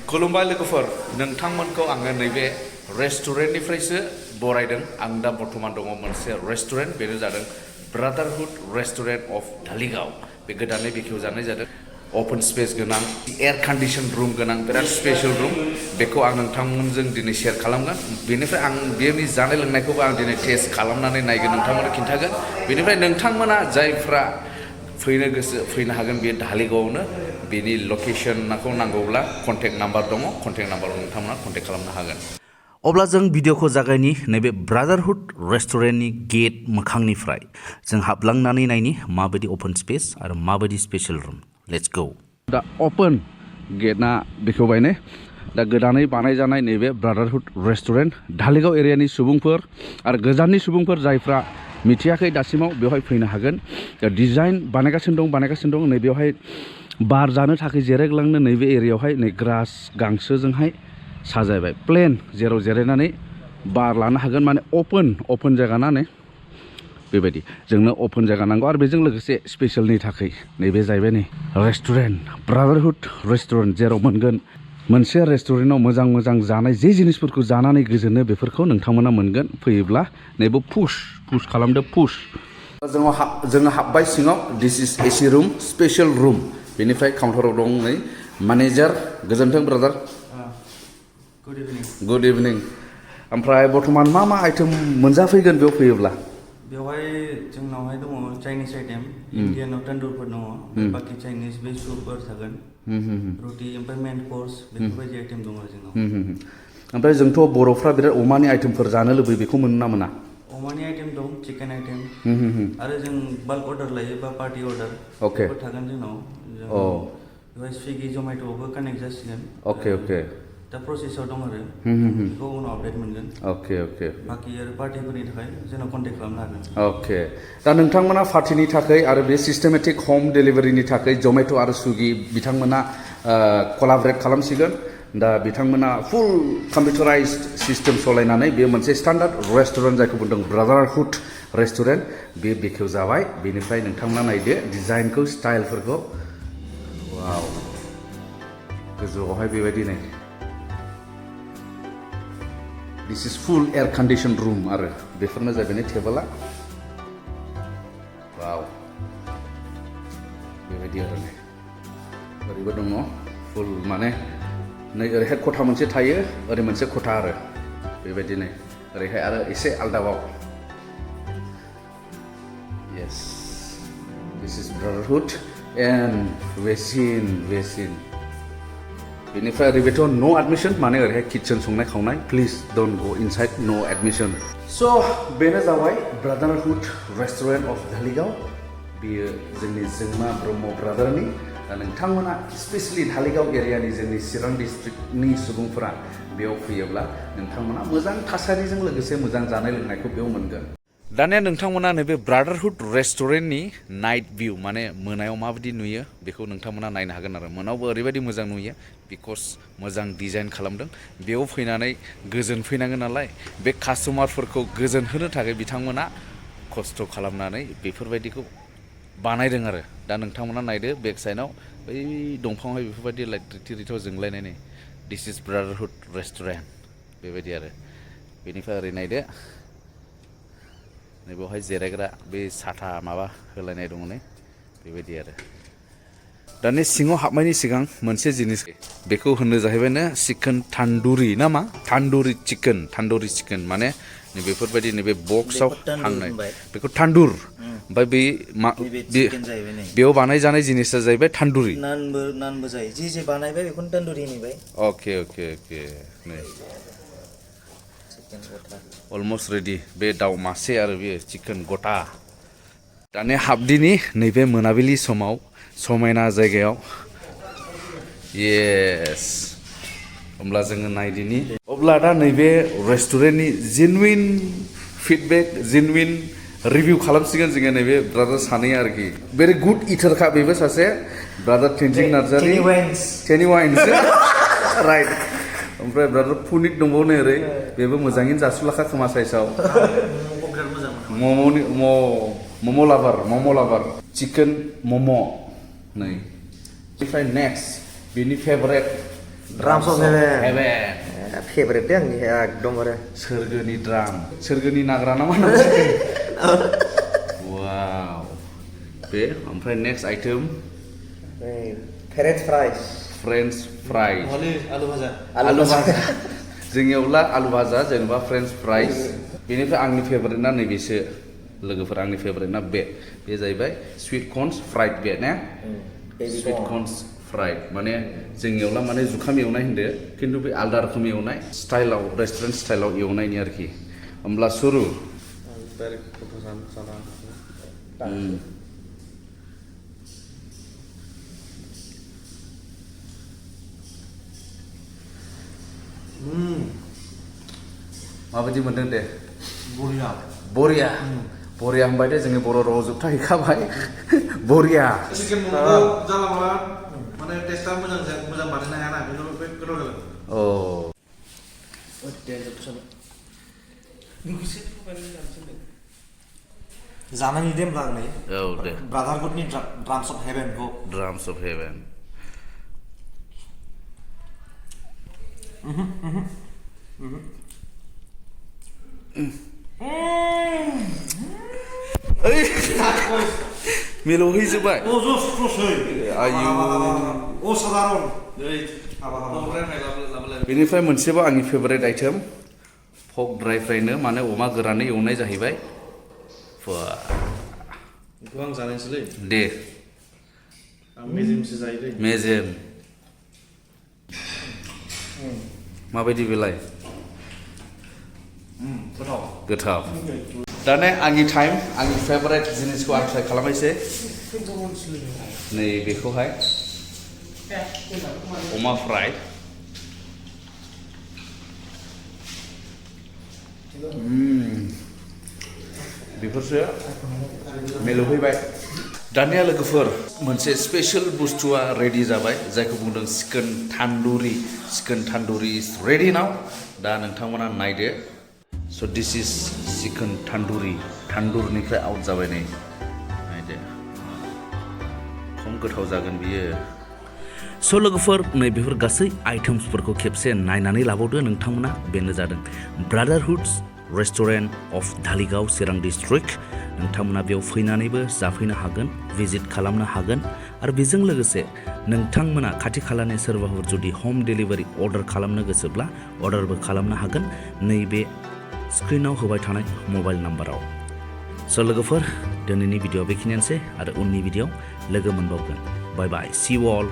खुलुमबाय लोगोफोर नोंथांमोनखौ आङो नैबे रेस्टुरेन्टनिफ्रायसो बरायदों आं दा बर्थमान दङ मोनसे रेस्टुरेन्ट बेनो जादों ब्रादारहुड रेस्टुरेन्ट अफ धालिगाव बे गोदानै बेखेवजानाय जादों ओपन स्पेस गोनां एयार कन्डिशन रुम गोनां बिराद स्पेशल रुम बेखौ आं नोंथांमोनजों दिनै शेयार खालामगोन बेनिफ्राय आं बेनि जानाय लोंनायखौबो आं दिनै टेस्ट खालामनानै नायगोन नोंथांमोननो खिन्थागोन बेनिफ्राय नोंथांमोना जायफ्रा फैनो गोसो फैनो हागोन बे धालिगावआवनो बेनि लकेसनखौ नांगौब्ला कन्टेक्ट नाम्बार दङ कन्टेक्ट नाम्बाराव नोंथांमोना कन्टेक्ट खालामनो हागोन अब्ला जों भिडिअखौ जागायनि नैबे ब्रादारहुड रेस्टुरेन्टनि गेट मोखांनिफ्राय जों हाबलांनानै नायनि माबायदि ओपन स्पेस आरो माबायदि स्पेशल रुम लेट्स गो दा ओपन गेटआ बेखेवबायने दा गोदानै बानायजानाय नैबे ब्रादारहुड रेस्टुरेन्ट धालिगाव एरियानि सुबुंफोर आरो गोजाननि सुबुंफोर जायफ्रा मिथियाखै दासिमाव बेवहाय फैनो हागोन दा डिजाइन बानायगासिनो दं नैबेवहाय बार जानो थाखाय जिरायग्लांनो नैबे एरियायावहाय नै ग्रास गांसोजोंहाय साजायबाय प्लेन जेराव जिरायनानै बार लानो हागोन माने ओपन जायगा ना नै बेबायदि जोंनो ओपन जायगा नांगौ आरो बेजों लोगोसे स्पेशलनि थाखाय नैबे जाहैबाय नै रेस्टुरेन्ट ब्रादारहुड रेस्टुरेन्ट जेराव मोनगोन मोनसे रेस्टुरेन्टआव मोजां जानाय जे जिनिसफोरखौ जानानै गोजोनो बेफोरखौ नोंथांमोना मोनगोन फैयोब्ला नैबे पुश खालामदो पुश जोङो हाबबाय सिङाव दिस इज एसि रुम स्पेशल रुम बेनिफ्राय काउन्टाराव दं नै मेनेजार गोजोन्थों ब्रादार गुड इभिनिं ओमफ्राय बर्थमान मा आइटेम मोनजाफैगोन बेयाव फैयोब्ला बेवहाय जोंनावहाय दङ चाइनिज आइटेम इन्डियानाव तन्दुरफोर दङ बाखि चाइनिज बे सुपफोर थागोन रुटि ओमफ्राय मेन कर्स बेफोरबायदि आइटेम दङ जोंनाव ओमफ्राय जोंथ' बर'फ्रा बिराद अमानि आइटेमफोर जानो लुबैयो बेखौ मोनो ना मोना अमानि आइटेम दं चिकेन आइटेम आरो जों बाल्क अर्डार लायो बा पार्टि अर्डार बेफोर थागोन जोंनाव बेवहाय स्विगि जमेट'आवबो कानेक्ट जासिगोन अके दा प्रसेसआव दं आरो बेखौ उनाव आपडेट मोनगोन अके बाखि आरो पार्टिफोरनि थाखाय जोंनाव कन्टेक्ट खालामनो हागोन अके दा नोंथांमोना पार्टिनि थाखाय आरो बे सिस्टेमेटिक हम डेलिभारिनि थाखाय जमेट' आरो स्विगि बिथांमोना कलाबरेट खालामसिगोन दा बिथांमोना फुल कम्पिउटाराइज्ड सिस्टेम सालायनानै बे मोनसे स्टान्डार्ड रेस्टुरेन्ट जायखौ बुंदों ब्रादारहुड रेस्टुरेन्ट बे बेखेवजाबाय बेनिफ्राय नोंथांमोना नायदो डिजाइनखौ स्टाइलफोरखौ वाव गोजौआवहाय बेबायदि नै दिस इज फुल एयार कन्डिशन रुम आरो बेफोरनो जाहैबाय टेबोला वाव बेबायदि आरो नै ओरैबो दङ फुल माने नै ओरैहाय खथा मोनसे थायो ओरै मोनसे खथा आरो बेबायदि नै ओरैहाय आरो एसे आलदाबाव yes this is brotherhood and वेसिन बेनिफ्राय ओरैबायथ' नो एडमिशन माने ओरैहाय किटचेन संनाय खावनाय please don't go inside no admission स' बेनो जाबाय ब्रादारहुड रेस्टुरेन्ट अफ धालिगाव बेयो जोंनि जोंमा ब्रह्म ब्रादारनि दा नोंथांमोना स्पेसियेलि धालिगाव एरियानि जोंनि चिरां डिस्ट्रिक्टनि सुबुंफोरा बेयाव फैयोब्ला नोंथांमोना मोजां थासारिजों लोगोसे मोजां जानाय लोंनायखौ बेयाव मोनगोन दानिया नोंथांमोना नैबे ब्रादारहुड रेस्टुरेन्टनि नाइट भिउ माने मोनायाव माबायदि नुयो बेखौ नोंथांमोना नायनो हागोन आरो मोनायावबो ओरैबायदि मोजां नुयो बिकज मोजां डिजाइन खालामदों बेयाव फैनानै गोजोन फैनांगोन नालाय बे कास्टमारफोरखौ गोजोन होनो थाखाय बिथांमोना खस्थ' खालामनानै बेफोरबायदिखौ बानायदों आरो दा नोंथांमोना नायदो बेक साइडआव बै दंफाङावहाय बेफोरबायदि लाइट रिथिरिथाव जोंलायनाय नै दिस इज ब्रादारहुड रेस्टुरेन्ट बेबायदि आरो बेनिफ्राय ओरै नायदो नै बेवहाय जिरायग्रा बे साथा माबा होलायनाय दङ नै बेबायदि आरो दानि सिङाव हाबनायनि सिगां मोनसे जिनिस बेखौ होनो जाहैबायनो चिकेन तान्दुरि ना मा तान्दुरि चिकेन माने बेफोरबायदि नैबे बक्सआव हांनाय बेखौ तान्दुर ओमफ्राय बे बेयाव बानायजानाय जिनिसा जाहैबाय तान्दुरि नानबो जायो जे बानायबाय बेखौनो तान्दुरि होनबाय अके नै अलमस्ट रेडि बे दाउ मासे आरो बे चिकेन गथा दानिया हाबदिनि नैबे मोनाबिलि समाव समायना जायगायाव येस होमब्ला जोङो नायदिनि अब्ला दा नैबे रेस्टुरेन्टनि जेनुइन फिडबेक जेनुइन रिभिउ खालामसिगोन जोङो नैबे ब्रादार सानैया आरोखि भेरि गुड इटारखा बेबो सासे brother Tenzing Narzary टेनि wines right ओमफ्राय ब्रादार पुनित दंबावो नै ओरै बेबो मोजाङैनो जासुलाखा खोमा साइसआव मम' लाभार चिकेन मम' नै ओमफ्राय नेक्स्ट बेनि favourite Drums of Heaven. Heaven. Favorite आंनि एकदमबारे सोरगोनि ड्राम सोरगोनि नाग्रा ना मा होनो वाव बे ओमफ्राय next item French fries. French fries आलु भाजा आलु भाजा जोंनियावला आलु भाजा जेनेबा फ्रेन्च फ्राइज बेनिफ्राय आंनि फेभरेटना नैबेसो लोगोफोर आंनि फेभरेटना बे जाहैबाय स्वीट कर्नस फ्राइड बे ने स्वीट कर्नस फ्राइड माने जोंनियावला माने जुखाम एवनाय होनदो खिन्थु बे आलदा रोखोम एवनाय स्टाइलाव रेस्टुरेन्ट स्टाइलाव एवनायनि आरोखि होमब्ला सुरु माबायदि मोनदों दे बरिया बरिया बरिया होनबाय दे जोंनि बर' रावाव जोबथा हैखाबाय बरिया चिकेन मोनबा जाला माला माने टेस्टआ मोजां बानायनो हाया ना बेनो बे गोथाव जागोन औ जानायनि देम लांनाय औ दे ब्रादारहुडनि ड्राम्स अफ हेभेनखौ ड्राम्स अफ हेभेन मिलौहैजोबबाय आयु असाधारन बेनिफ्राय मोनसेबो आंनि फेभरेट आइटेम पर्क ड्राइ फ्राइनो माने अमा गोरानै एवनाय जाहैबाय बेखौ आं जानायसैलै दे आं मेजेमसो जायो दै मेजेम माबायदि बेलाय गोथाव दाने आंनि टाइम आंनि फेभरेट जिनिसखौ आं ट्राइ खालामनोसै नै बेखौहाय अमा फ्राइ बेफोरसो मिलौहैबाय दानिया लोगोफोर मोनसे स्पेशल बुस्थुआ रेडि जाबाय जायखौ बुंदों चिकेन थान्दुरि इज रेडि नाउ दा नोंथांमोना नायदो स' दिस इज चिकेन थान्दुरनिफ्राय आउट जाबाय नै नायदो खम गोथाव जागोन बियो स' लोगोफोर नैबेफोर गासै आइटेम्सफोरखौ खेबसे नायनानै लाबावदो नोंथांमोना बेनो जादों brotherhood's restaurant of Dhaligaon Chirang district नोंथांमोना बेयाव फैनानैबो जाफैनो हागोन भिजिट खालामनो हागोन आरो बेजों लोगोसे नोंथांमोना खाथि खालानि सोरबाफोर जुदि हम डेलिभारि अर्डार खालामनो गोसोब्ला अर्डारबो खालामनो हागोन नैबे स्क्रिनाव होबाय थानाय मबाइल नाम्बाराव स' लोगोफोर दिनैनि भिडिअ बेखिनियानोसै आरो उननि भिडिअ लोगो मोनबावगोन बाय बाय सी यू ऑल